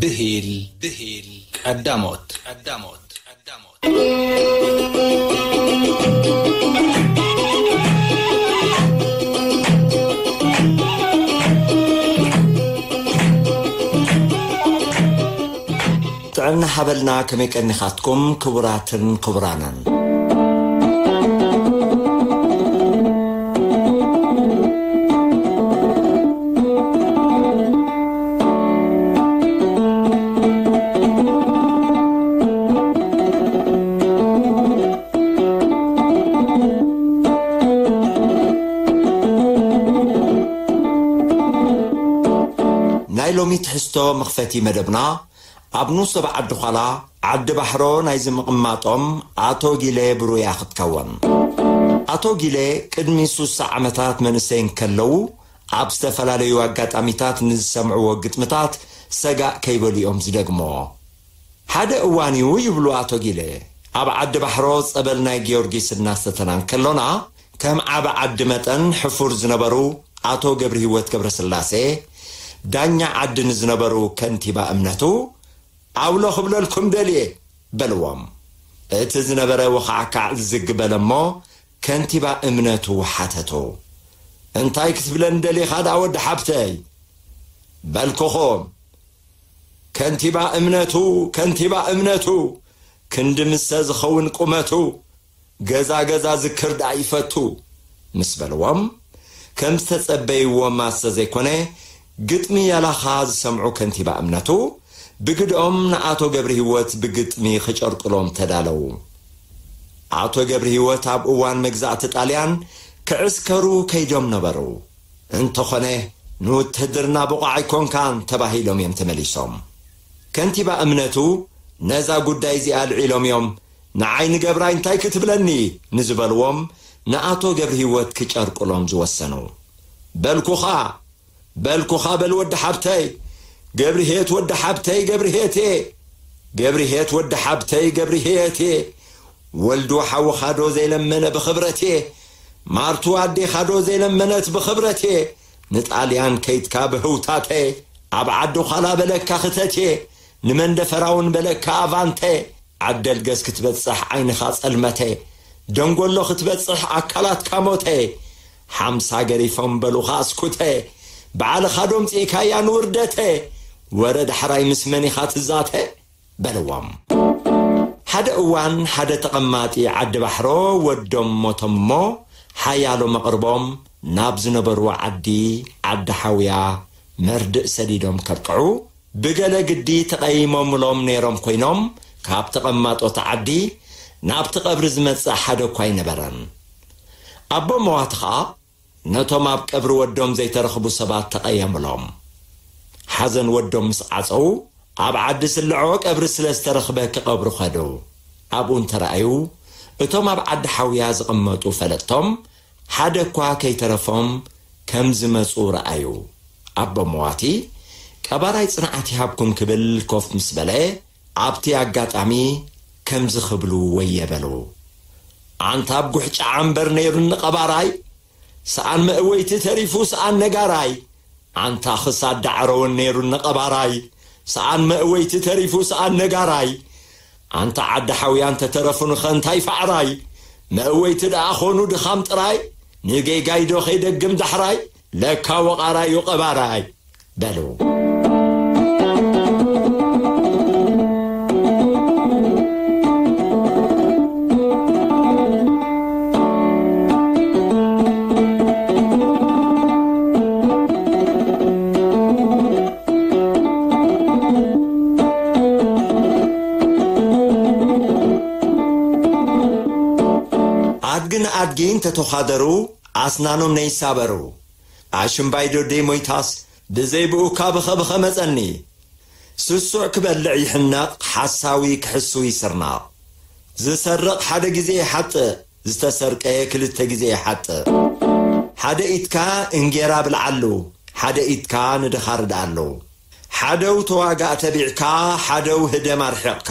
ብሂል ብሂል ቀዳሞት ቀዳሞት ቀዳሞት። ጥዕና ሓበልና፣ ከመይ ቀኒኻትኩም ክቡራትን ክቡራንን? ናይ ሎሚ ትሕዝቶ መኽፈቲ መደብና ኣብ ንኡስ ዞባ ዓዲ ዃላ፣ ዓዲ ባሕሮ ናይዚ ምቕማጦም ኣቶ ጊለ ብሩያ ክትከውን። ኣቶ ጊለ ቅድሚ ሱሳ ዓመታት መንእሰይ እንከለዉ፣ ኣብ ዝተፈላለዩ ኣጋጣሚታት ንዝሰምዕዎ ግጥምታት ሰጋእ ከይበሉ እዮም ዝደግምዎ። ሓደ እዋን እዩ ይብሉ ኣቶ ጊለ፣ ኣብ ዓዲ ባሕሮ ጸበል ናይ ጊዮርጊስ እናሰተና እንከሎና፣ ከም ዓቢ ዓዲ መጠን ሕፉር ዝነበሩ ኣቶ ገብረ ህይወት ገብረስላሴ፣ ዳኛ ዓዲ ንዝነበሩ ከንቲባ እምነቱ፣ "ኣውሎ ክብለልኩም ደልየ" በልዎም። እቲ ዝነበረ ወኻዕካዕ ዝግ በለ እሞ፣ ከንቲባ እምነቱ ሓተቱ፣ "እንታይ ክትብለኒ ደሊኻ ደኣ ወዲ ሓብተይ?" በልኩኹም፣ "ከንቲባ እምነቱ፣ ከንቲባ እምነቱ፣ ክንዲ ምሰ ዝኸውን ቁመቱ፣ ገዛ ገዛ ዝክር ደኣ ይፈቱ" ምስ በልዎም፣ ከም ዝተጸበይዎ ማሰ ዘይኮነ፣ ግጥሚ ያላኻ ዝሰምዑ ከንቲባ እምነቱ፣ ብግድኦም ንኣቶ ገብረ ህይወት ብግጥሚ ክጨርቅሎም ተዳለዉ። ኣቶ ገብረ ህይወት ኣብ እዋን መግዛእቲ ጣልያን ክዕስከሩ ከይዶም ነበሩ። እንተኾነ፣ "ንውትህድርና ብቑዕ ኣይኮንካን" ተባሂሎም እዮም ተመሊሶም። ከንቲባ እምነቱ ነዛ ጉዳይ እዚኣ ኣልዒሎም እዮም፣ "ንዓይ ንገብራይ እንታይ ክትብለኒ?" ንዝበልዎም፣ ንኣቶ ገብረ ህይወት ክጨርቅሎም ዝወሰኑ። "በልኩኻ፣ በልኩኻ በል ወዲ ሓብተይ፣ ገብርሄት ወዲ ሓብተይ ገብርሄት እየ፣ ገብርሄት ወዲ ሓብተይ ገብርሄት እየ፣ ወልዱ ሓውኻ ዶ ዘይለመነ ብኽብረት እየ፣ ማርቱ ኣዴኻ ዶ ዘይለመነት ብኽብረት እየ፣ ንጣልያን ከይድካ ብህውታተ፣ ኣብ ዓዲ ዃላ በለካ ክተት እየ፣ ንመንደፈራውን በለካ ኣቫንተ፣ ዓደልገስ ክትበጽሕ ዓይንኻ ጸልመተ፣ ደንጎሎ ክትበጽሕ ኣካላትካ ሞተ፣ ሓምሳ ገሪፎም በሉኻ ኣስኩተ፣ ባዕልኻ ዶ ኣምጺእካያ ንውርደተ፣ ወረ ዳሕራይ ምስ መን ኢኻ ትዛተ?" በልዎም። ሓደ እዋን ሓደ ተቐማጢ ዓዲ ባሕሮ ወዶም ሞቶም እሞ፣ ሓያሎ መቕርቦም ናብ ዝነበርዎ ዓዲ፣ ዓዲ ሓውያ፣ መርድእ ሰዲዶም ከብቅዑ፣ ብገለ ግዲ ተቐይሞምሎም ነይሮም ኮይኖም፣ ካብ ተቐማጦት ዓዲ ናብቲ ቀብሪ ዝመጽእ ሓደ እኳ ኣይነበረን። ኣቦ መዋቲ ኸኣ ነቶም ኣብ ቀብሪ ወዶም ዘይተረኽቡ ሰባት ተቐየምሎም። ሓዘን ወዶም ምስ ዓጸዉ፣ ኣብ ዓዲ ስልዖ ቀብሪ ስለ ዝተረኽበ ክቐብሩ ኸዱ። ኣብኡ እንተረኣዩ፣ እቶም ኣብ ዓዲ ሓውያ ዝቕመጡ ፈለጥቶም ሓደ እኳ ከይተረፎም ከም ዝመጹ ረኣዩ። ኣቦ መዋቲ፣ "ቀባራይ ጽንዓት ይሃብኩም" ክብል ኮፍ ምስ በለ፣ ኣብቲ ኣጋጣሚ ከምዚ ክብሉ ወየ በሉ። "ኣንታ ኣብ ጉሕጫዓ እምበር ነይሩኒ ቀባራይ፣ ሰኣን መእወይቲ ተሪፉ ሰኣን ነጋራይ፣ ኣንታ ክሳድ ዳዕሮ እውን ነይሩኒ ቀባራይ፣ ሰኣን መእወይቲ ተሪፉ ሰኣን ነጋራይ፣ ኣንታ ዓዲ ሓውያ እንተተረፉንኸ እንታይ ፋዕራይ፣ መእወይቲ ደኣ ኾኑ ድኻም ጥራይ፣ ንጌጋይ ዶ ከይደግም ዳሕራይ፣ ለካ ወቓራዩ ቀባራይ" በሉ። ኣድግን ኣድጊ እንተተዃደሩ፣ ኣስናኖም ነይሳበሩ። ኣሽምባይ ዶደይ ሞይታስ፣ ብዘይ ብኡካ ብኸብኸ መጸኒ። ስሱዕ ክበልዕ ይሕነቕ፣ ሓሳዊ ክሕሱ ይስርናቕ። ዝሰርቕ ሓደ ግዜ ይሓጥእ፣ ዝተሰርቀ ክልተ ግዜ ይሓጥእ። ሓደ ኢድካ እንጌራ ብልዓሉ፣ ሓደ ኢድካ ንድኻ ርድኣሉ። ሓደው ተዋጋእ ተቢዕካ፣ ሓደው ህደም ኣርሒቕካ።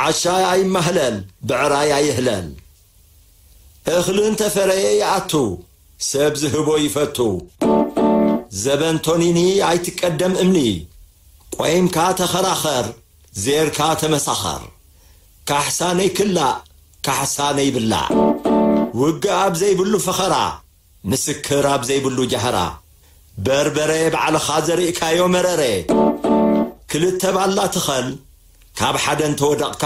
ዓሻ ኣይማህለል፣ ብዕራይ ኣይህለል። እኽሊ እንተፈረየ ይኣቱ፣ ሰብ ዝህቦ ይፈቱ። ዘበን ቶኒኒ ኣይትቀደም እምኒ፣ ቆይምካ ተኸራኸር፣ ዜርካ ተመሳኸር። ካሕሳ ነይክላእ፣ ካሕሳ ነይብላዕ። ውግእ ኣብ ዘይብሉ ፈኸራ፣ ምስክር ኣብ ዘይብሉ ጃህራ። በርበረ ባዕልኻ ዘሪእካዮ መረረ። ክልተ ባላ ትኸል፣ ካብ ሓደ እንተወደቕካ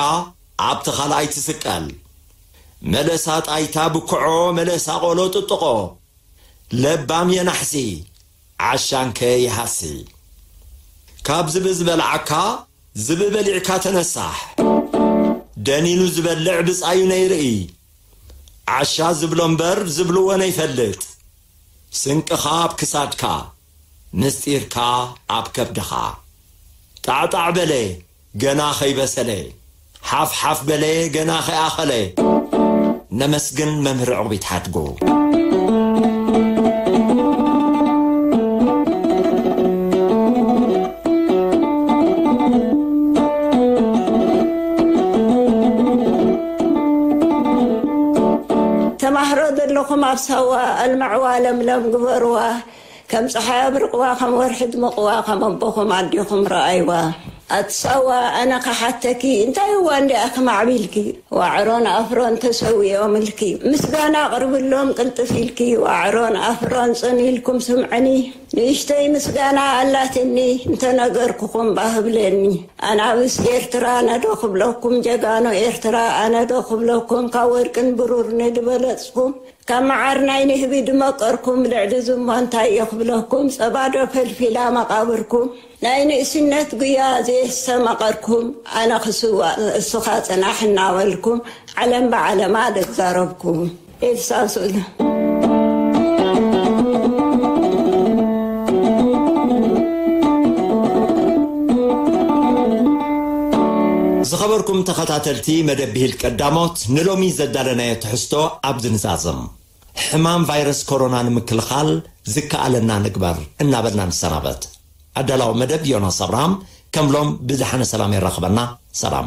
ኣብቲ ካልኣይ ትስቀል። መለሳ ጣይታ ብኩዖ፣ መለሳ ቆሎ ጥጥቖ። ለባም የናሕሲ፣ ዓሻንከ ይሃሲ። ካብ ዝብኢ ዝበልዓካ፣ ዝብኢ በሊዕካ ተነሳሕ። ደኒኑ ዝበልዕ ብጻዩ ነይርኢ። ዓሻ ዝብሎ እምበር ዝብልዎ ነይፈልጥ። ስንቅኻ ኣብ ክሳድካ፣ ምስጢርካ ኣብ ከብድኻ። ጣዕጣዕ በለ፣ ገና ኸይበሰለ። ሓፍ ሓፍ በለ፣ ገና ኸይኣኸለ። ነመስግን መምህር ዕቑቢት ሓድጉ። ተማህሮ ዘለኹም ኣብ ሳዋ፣ ኣልምዕዋ፣ ለምለም ግበርዋ። ከም ጸሓይ ኣብርቕዋ፣ ከም ወርሒ ድመቕዋ፣ ከም ኣቦኹም ኣዴኹም ረኣይዋ። ኣቲ ሳዋ፣ ኣነ ክሓተኪ፣ እንታይ እዋ እንዲኣ ክማዕቢልኪ? ዋዕሮን ኣፍሮን ተሰዊኦምልኪ፣ ምስጋና ኣቕርብሎም ቅልጥፍ ኢልኪ። ዋዕሮን ኣፍሮን ጽን ኢልኩም ስምዕኒ፣ ንእሽተይ ምስጋና ኣላትኒ፣ እንተነገርኩኹም ባህ ብለኒ። ኣናብስ ኤርትራ ነዶ ክብለኩም፣ ጀጋኑ ኤርትራ ኣነዶ ክብለኩም፣ ካብ ወርቅን ብሩር ንድበለጽኩም፣ ካብ መዓር ናይ ንህቢ ድመቀርኩም፣ ልዕሊ ዝሞ እንታይ እየ ክብለኩም፣ ጸባዶ ፈልፊላ መቃብርኩም፣ ናይ ንእስነት ጉያ ዘየስተመቐርኩም፣ ኣነ ክስዋእ ንርእስኻ ጽናሕ እናበልኩም፣ ዓለም ብዓለማ ደዛረብኩም። ኤልሳ ስኡል። ዝኸበርኩም ተኸታተልቲ መደብ ብሂል ቀዳሞት፣ ንሎሚ ዘዳለናዮ ትሕዝቶ ኣብዚ ንዛዝም። ሕማም ቫይረስ ኮሮና ንምክልኻል ዝከኣለና ንግበር እናበልና ንሰናበት። ኣዳላዊ መደብ ዮናስ ኣብርሃም፣ ከም ሎም ብዝሓነ ሰላም የራኽበና። ሰላም።